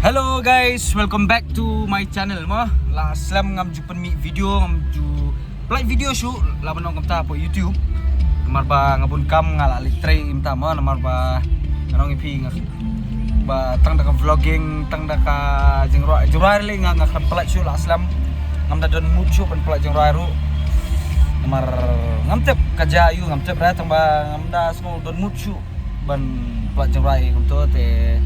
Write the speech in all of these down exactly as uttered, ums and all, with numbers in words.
Hello guys, welcome back to my channel mo. La slem ngam ju pynmih video, ngam ju pynlait video shuh la ban ong kumta hapoh YouTube. Namar ba nga bun kam, nga la leit trei mynta mo, namar ba nga ong ïa phi nga ba tang da ka vlogging, tang da ka jingrwai, jingrwai lei nga, nga khlem pynlait shuh la slem. Ngam da don mood shuh ban pynlait jingrwai ruh. Namar ngam tip ka jia aiu, ngam tip re, tang ba ngam da sngew don mood shuh ban pynlait jingrwai kumto te.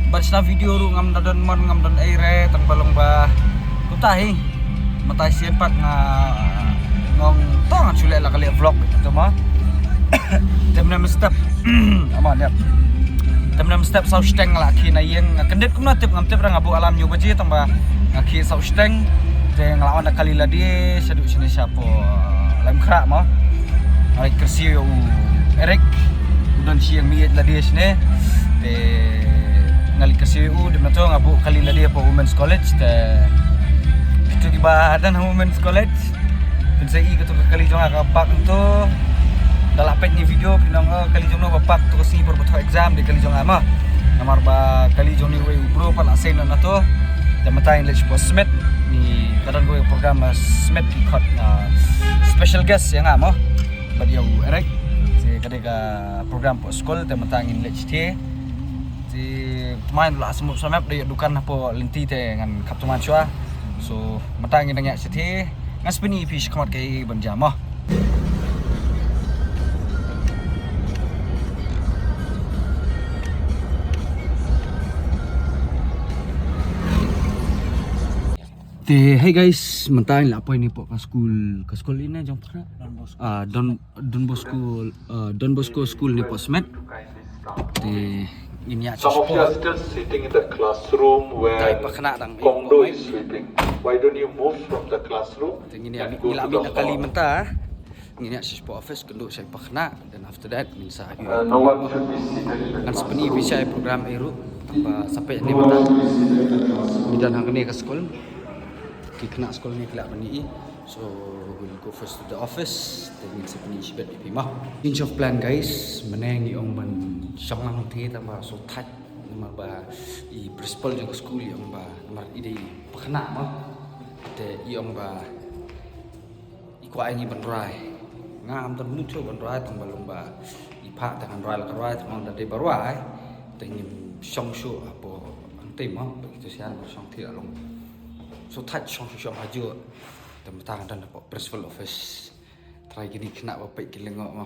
Ban shna video ruh ngam da don mon, ngam don ei re, tang ba long ba kumta hi. Mynta sien pat nga ong to ngan shu leh la ka leh vlog kumto mo. Te mynne mynstep. Ama dep. Te mynne mynstep saw shiteng nga la khie na ïing, nga kyndit kumno tip, ngam tip re, nga buh alarm hynñiew baje tang ba nga khie saw shiteng. Te nga la wan da kali lade shaduh shane shapoh Laitumkhrah mo. Nga leit kyrsiew ïa u Eric, u don shi ïing miet lade shane. Te nga leit kyrsiew ïa u, dep na to nga buh kali lade hapoh Women's College. Te kito kiba don ha Women's College, phin sa ïohi kato ka kali jong nga ka park hangto. Da la peit ïa kane ka video phin ong, oh, kali jong no ba park, to ka sngi por ba thoh exam dei kali jong nga mo. Namar ba kali jong une uwei u bro pat la sei noh na to. Te mynta ngin leit shapoh SMET, ngi, ka don kawei ka program, uh, SMET ki khot, uh, special guest ïa nga mo bad ïa u Eric. Te ka dei ka program hapoh skul, te mynta ngin leit shathie. Te thymmai la smuh samep da ïoh dukan hapoh lynti te ngan khap thymmai shuwa. So mynta ngin dang ïaid shathie. Ngan sa pyni ïa phi shakhmat kaei ban jia mo. Te hey guys, mynta ngi la poi ne hapoh ka skul, ka skul ine jong pha. Don Bosco. Ah, Don, Don Bosco, ah, Don Bosco School ne hapoh SMET. Te ngin ïaid Some of you are shapoh. Still sitting in the classroom where Kongdo is sleeping. Why don't you move from the classroom and go to the hall? Te ngin ïa, ngi la mih na kali mynta. Ngin ïaid shapoh office, kynduh sha i Pakna. Then after that ngin sa ïohi. Uh, no one should be seated in the classroom. Ngan sa pyni ïa phi sha i program ei ruh. Tang ba sa peit hangne mynta. Ngi don hangne ka skul. Ki khynnah skul ne ki lah ban ïohi. So we'll go first to the office. Te ngin sa pyni shibit ïa phi mo. Change of plan guys. Mynne ngi ong ban shong lang te tang ba sngewthait. Namar ba i principal jong ka skul i ong ba namar i dei i Pakna mo. Te i ong ba i kwah ïa ngi ban rwai. Nga ngam don mood shuh ban rwai tang ba long ba i phah te ngan rwai la ka rwai, tang ba long da dei ba rwai te ngim shong shuh hapoh hangtei mo, ba kito shisha ba shong te la long. Sngewthait shong shuh shong hajuh. Te mynta nga don hapoh principal office. Trai kine ki khynnah ba peit ki lyngngoh mo.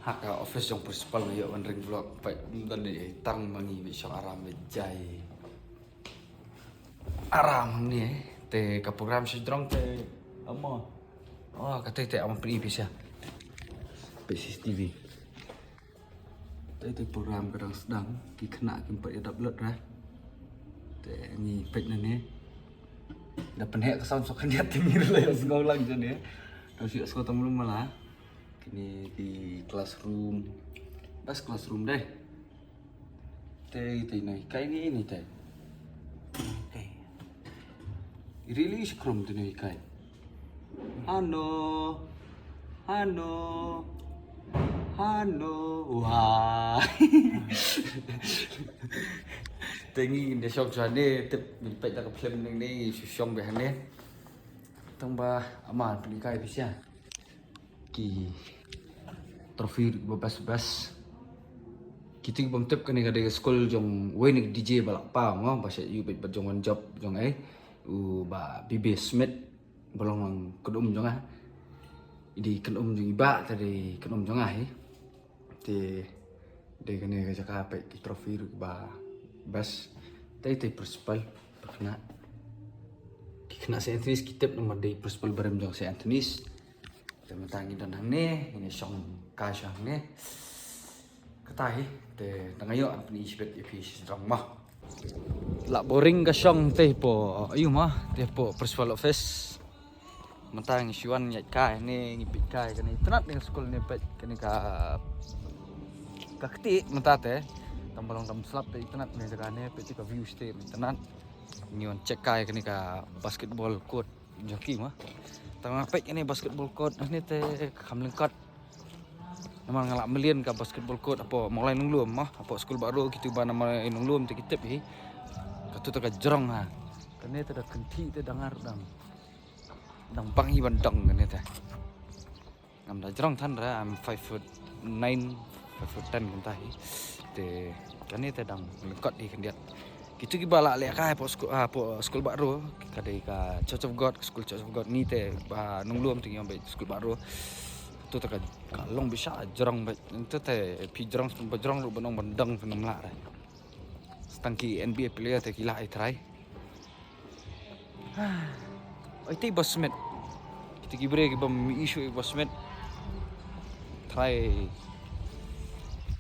Ha ka office jong principal nga ïoh ban ring vlog, peit ym don ei ei tang ma ngi, beit shong aram beit jai. Aram hangne, te ka program shi jrong te amo. Oh, kata te amo pyni pisa. Peit C C T V. Te te program ka dang sdang, ki khynnah kim pat ïa dap lut re. Te ngi peit nangne. Da pynheh ka sound sohkhyndiat te ngi ruh la ïohsngew lang jong ne. Tang shu ïohsngew tang mlum mala. Kine ki classroom. Best classroom dei. Te, te ine i kai ne, ine i kai. Te. I really skrum te ine i kai. Hano. Hano. Hano. Wah. Te ngi ngin ïa shong shuwa ne, tip ngin peit da ka film nangne, ngi shu shong beit hangne. Tang ba, ama, pyni kai pisa. Ki trophy ba best best. Kito ki bym tip, kane ka dei ka skul jong uwei na ki D J ba la kpa mo, ba shu ïoh beit bad jong One Job jong ei. U Bah B B Smith ba long kynum jong nga. I dei kynum jong i bah, te dei kynum jong nga hi. Te dei kane ka jaka peit ki trophy ruh ba best. Te te principal, ba khynnah. Ki khynnah Saint Anthony's ki tip namar dei principal barim jong Saint Anthony's. Te mynta ngi don hangne, ngin ïa shong kai sha hangne. Kata hi, te tang ïoh ngan pyni shibit ïa phi shi jrong mo. La boring ka shong te hapoh, ïu mo, te hapoh principal office. Mynta ngi shu wan ïaid kai hangne, ngi peit kai kane, itynnad ne ka skul ne, peit kane ka, ka kti mynta te. Tang ba long dam slap te itynnad ne jaka ne, peit te ka view te itynnad. Ngi wan check kai kane ka basketball court jong ki mo. Tang ba peit kane basketball court ne te kham lyngkot. Namar nga lah mlien ka basketball court hapoh Mawlai Nonglum mo, hapoh skul Bah Ro, kito ba namar i Nonglum te ki tip hi. Kato te ka jrong ha. Kane te da kynthih te da ngar dang. Dang bang hi ban dang kane te. Ngam da jrong than re, I'm five foot nine, five foot ten kumta hi. Te kane te dang lyngkot hi khyndiat. Kito kiba lah lehkai hapoh sku-, hapoh skul Bah Ro, ka dei ka Church of God, ka skul Church of God, ngi te ba Nonglum te ngi ong ba skul Bah Ro. To te ka, ka long bishar jrong beit. To te phi jrong, phi jrong ruh ban ong ban dang phin ym lah re. Tang ki N B A player te ki lah ai try. Ai te i Bah Smith. Kita ki briew ki bym ïohi shuh i Bah Smith. Try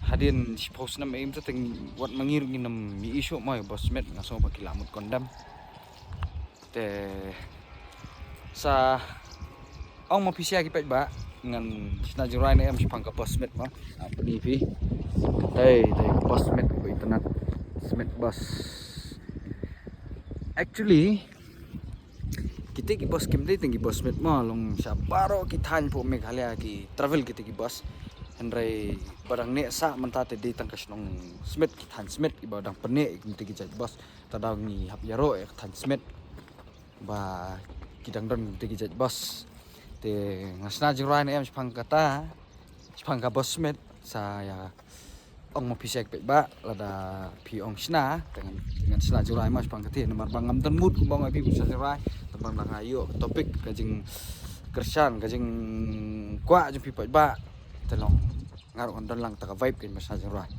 hadien shiphew snem em te teng wat ma ngi ruh ngin ym ïohi shuh mo i Bah Smith, nga sngew ba ki lah mut condemn. Te sa ong ma phi sha ki paidbah, ngan shna jingrwai ne em shaphang ka Bah Smith mo. Ah, pyni phi. Te, te Bah Smith, ba itynnad Smith Bus. Actually, kita ki bus kim dei tang ki Bah Smith mo, long sha baroh ki thaiñ hapoh Meghalaya ki travel kita ki bus. Hynrei ba dang neh sah mynta te dei tang ka shnong Smith, ki thaiñ Smith kiba dang pynneh ïa kita ki jait bus. Te daw ngi hap ïaroh ïa ka thaiñ Smith ba ki dang don kita ki jait bus. Te nga shna jingrwai ne em shaphang kata, shaphang ka Bah Smith, sa ïa ong ma phi sha ki paidbah, lada phi ong shna, te ngan, ngan shna jingrwai mo shaphang kata, namar ba ngam don mood kumba ong ïa phi ban shna jingrwai, namar ba nga ïoh ka topic ka jingkyrshan, ka jingkwah jong phi paidbah, te long nga ruh ngan don lang ta ka vibe ka ban shna jingrwai.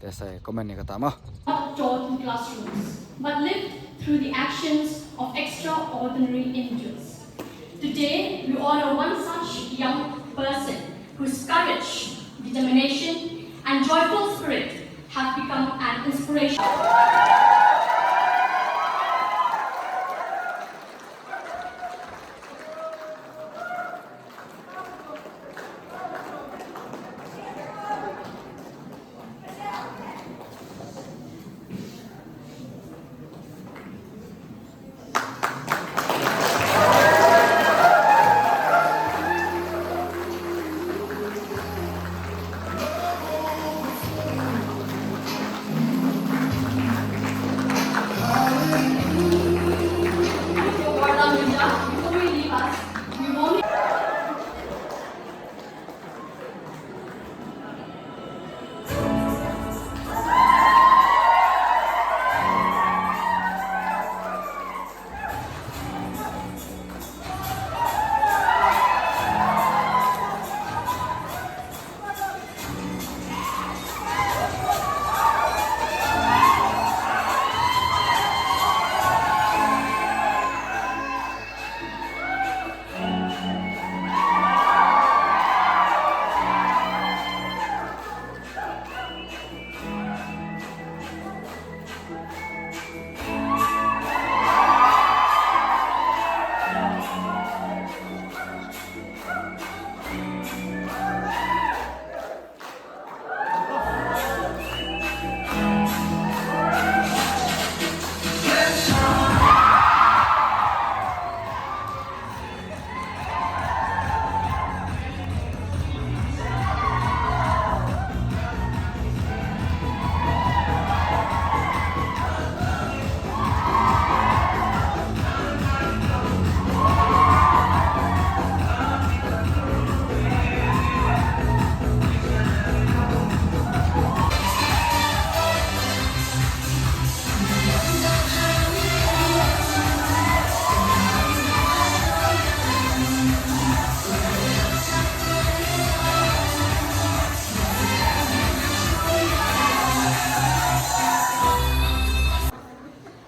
Te sa comment ïa kata mo. Not taught in classrooms, but lived through the actions of extraordinary individuals. Today, we honor one such young person whose courage, determination, and joyful spirit have become an inspiration.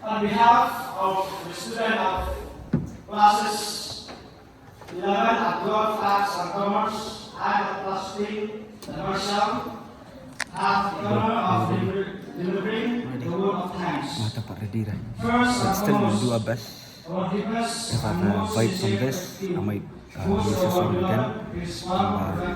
On behalf of the student of classes eleven at Guelph Arts and Commerce, I, the class three, the Marshal, have the honor of deliver-, delivering the word of thanks. First and foremost, our deepest gratitude to the leadership team whose role is one of the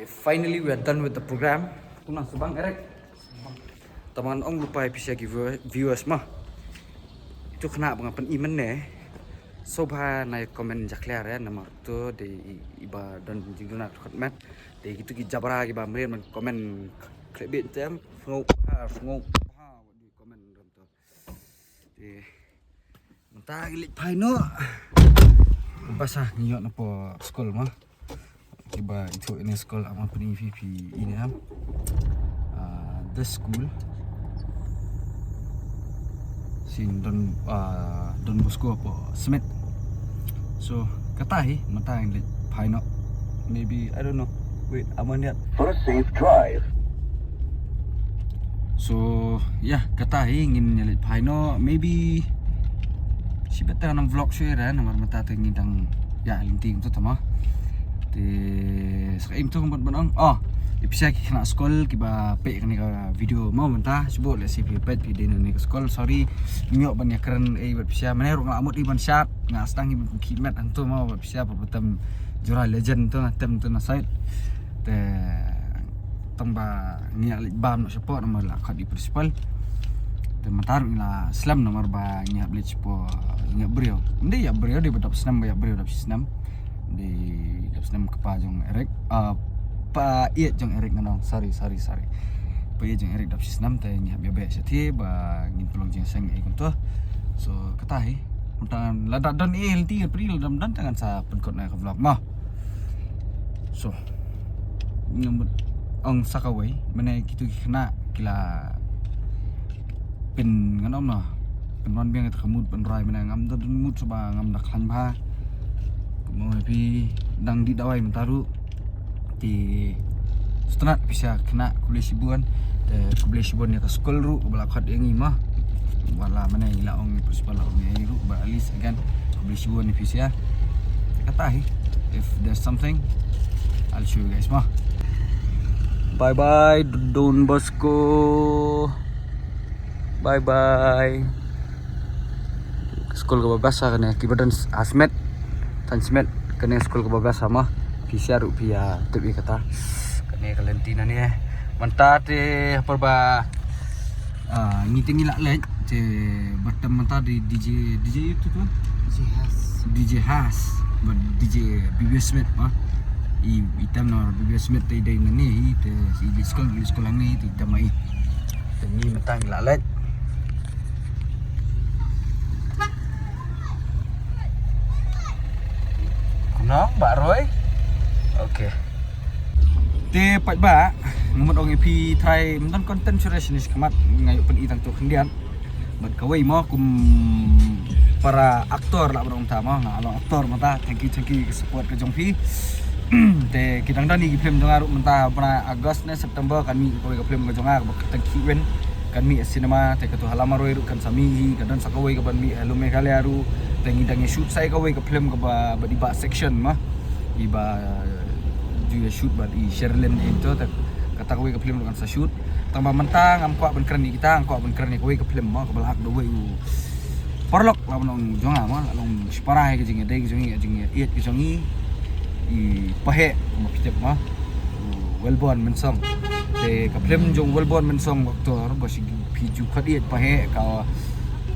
Finally, we are done with the program. Kumno, sngewbang, Eric? Tang ban ong lypa ïa phi sha ki viewer- viewers mo. Ito khynnah ba nga pyni mynne, sngewbha ban comment jakhlia re, namar to dei i- iba don jingduna khot met. Dei kito ki jabra kiba mrien ban comment khlem bit tem. Sngewbha, sngewbha, wat ju comment ram to. Te mynta ngi leit phai noh. Basa ngi ïoh na pdeng skul mo. Kiba ithuh ine skul, ama pyni phi phi ine am. Ah, the school. Shin Don, ah, Don Bosco hapoh Smit. So kata hi, mynta ngi leit phai noh. Maybe, I don't know. Wait, ama niat. For a safe drive. So yeah, kata hi ngin ïa leit phai noh, maybe shi bad tang nang vlog shuh ïa re, namar mynta te ngi dang ïa lynti kumto tama. Te sa ka im to bad ban ong, oh, ïa phi sha ki khynnah skul kiba peit kane ka video mo mynta, shu bud lehse phi peit phi dei na kane ka skul, sorry. Ngim ïoh ban ïa kren ei bad phi sha, mynne ruh nga la mut ei ban shad, nga sdang hi ban khie met hangto mo bad phi sha, ba tam jura legend to nga tem to na side. Te tang ba ngi ïa leit bam noh shapoh namar la khot i principal. Te mynta ruh ngi la slem namar ba ngi hap leit shapoh, ngi ïa briew. Ym dei ïa briew, dei ba dap snem, ba ïa briew dap shi snem. Dei dap snem kpa jong Eric, ah, pa ïeit jong Eric ngan ong. Sorry, sorry, sorry. Pa ïeit jong Eric dap shi snem, te ngi hap ïa beh shathie ba ngin pynlong jingïaseng ei kumto. So kata hi. Mynta lada don ei lynti, pyrshah lada ym don te ngan sa pynkut na ka vlog mo. So nga mut ong sa kawei, mynne kito ki khynnah ki la pyn, ngan ong noh, pynwan biang ïa ka mood ban rai, mynne ngam da don mood shuh ba, ngam da khlaiñ bha. Kumno phi dang dih dawai mynta ruh. Te sngewtynnat phi sha khynnah, khublei shibun. Te khublei shibun ïa ka skul ruh ba la khot ïa ngi mo. Wat la mynne i la ong, i principal la ong ïa ngi ruh, but at least again khublei shibun ïa phi sha. Kata hi, if there's something, I'll show you guys mo. Bye bye Don Bosco. Bye bye. Skul kaba best ha kane, kiba don ha Smit, Thain Smit, kane skul kaba best ha mo. Phi sha ruh phi ïa tip ïa kata. Kane ka lynti nangne. Mynta te ha por ba, ah, ngi te ngi la leit, te ba tam mynta dei DJ, DJ ïa uto to? DJ Has. DJ Has bad DJ B B S Smit mo. I, i tam na B B S Smit te i dei nangne hi, te i leit skul, i leit skul hangne, te i tam ma i. Te ngi mynta ngi la leit. Kumno Bah Roy? Okay. Te paidbah, nga mut ong ïa phi trai, ym don content shuh re shane shakhmat, nga ïoh pyni tang to khyndiat. Bad kawei mo kum para actor lah ban ong ta mo, nga long actor mynta, thank you, thank you ka support ka jong phi. Te ki dang don hi ki film jong nga ruh mynta, bnai August ne September kan mih kawei ka film ka jong nga kaba kyrteng Kiwin, kan mih ha cinema. Te kato ha Lamaroi ruh kan sa mih hi, ka don sa kawei kaban mih ha Meghalaya ruh. Te ngi dang ïa shoot sa ïa kawei ka film kaba, ba dei Bah Section mo, iba ju ïa shoot bad i Sherlyn ïa to. Te kata kawei ka film ruh kan sa shoot. Tang ba mynta ngam kwah ban kren ïa kita, ngam kwah ban kren ïa kawei ka film mo, kaba la hap da wei u paralok lah ban ong jong nga mo, la long shipara ïa ka jingïadei ka jong ngi, ka jingïaieit ka jong ngi. I Paheh, kumba phi tip mo, u Wellborn Mynsong. Te ka film jong Wellborn Mynsong, actor ba shi phi ju khot ïa Paheh, ka,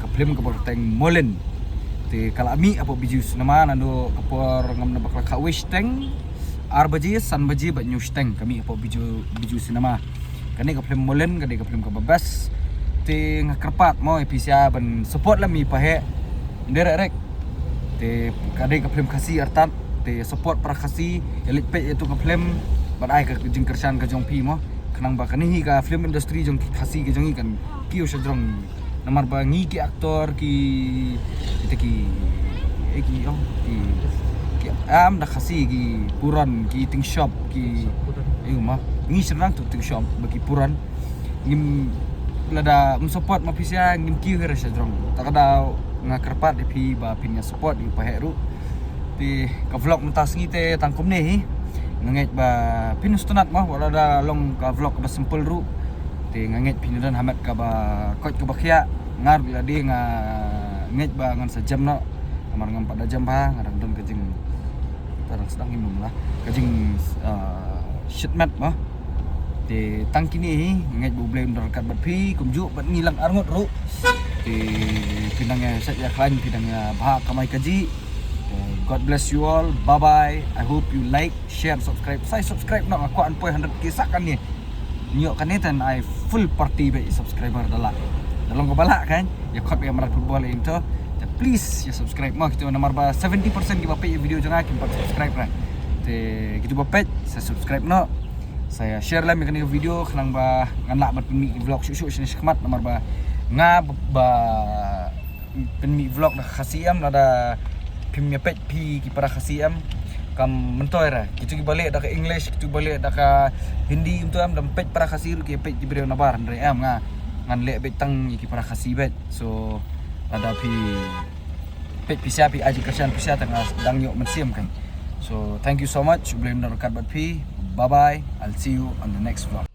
ka film kaba kyrteng Molin. Te ka la mih hapoh Bijou Cinema naduh ka por ngam na bakla khawi shiteng, ar baje, san baje bad hynñiew shiteng ka mih hapoh Bijou, Bijou Cinema. Kane ka film Molin ka dei ka film kaba best. Te nga kyrpad mo ïa phi sha ban support lem ïa Paheh. Ym dei rek rek. Te ka dei ka film Khasi artat. Te support para Khasi, ïa leit peit ïa tu ka film bad ai ka jingkyrshan ka jong phi mo. Khnang ba kane hi ka film industry jong ki Khasi ka jong ngi kan kiew sha jrong. Namar ba ngi ki actor ki, kita ki, eh, ki, oh, ki, ki, am da Khasi ki puron, ki ting shop, ki, eh, ma ngi syrang tu ting shop ba ki puron. Ngim, lada ym support ma phi sha, ngim kiew hi re sha jrong. Ta ka daw nga kyrpad ïa phi ba phin ïa support ïa Paheh ruh. Te ka vlog mynta sngi te tang kumne hi. Nga ngeit ba phin sngewtynnat mo, wat lada long ka vlog kaba simple ruh. Te nga ngeit phin don ha met kaba koit kaba khiah. Nga ruh lade nga ngeit ba ngan sa jem noh. Namar ngam pat da jem bha, nga dang don ka jing, ta dang sdang hi mem lah. Ka jing, ah, Met mo. Te tang kine hi, nga ngeit ba U Blei un don ryngkat bad phi, kumjuh bad ngi lang arngut ruh. Te phi nang ïa shait ïa khlaiñ, phi nang ïa bha kamai kajih. Te God bless you all. Bye bye. I hope you like, share, subscribe. Sa subscribe noh, nga kwah ban poi hundred K sa kane. Ïoh kane te ai full party bad subscriber da lah. Da long kaba lah kan. Ïa khot ïa mrad football ïa to. Te please ïa subscribe mo, kito namar ba seventy percent kiba peit ïa video jong nga kim pat subscribe ra. Te kito ba peit sa subscribe noh. Sa ïa share lem ïa kane ka video khnang ba ngan lah ban pynmih vlog shuh shuh shane shakhmat namar ba nga ba, ba pynmih vlog da ka Khasi em, lada phim ïa peit phi ki para Khasi em. Kam myntoi ra. Kito kiba leh da ka English, kito kiba leh da ka Hindi em to em, da peit para Khasi ruh ki peit ki briew nabar, hynrei em nga ngan leh beit tang ïa ki para Khasi beit. So lada phi peit phi sha, phi ai jingkyrshan phi sha, te nga dang ïoh mynsiem kan. So thank you so much. U Blei un don ryngkat bad phi. Bye bye. I'll see you on the next vlog.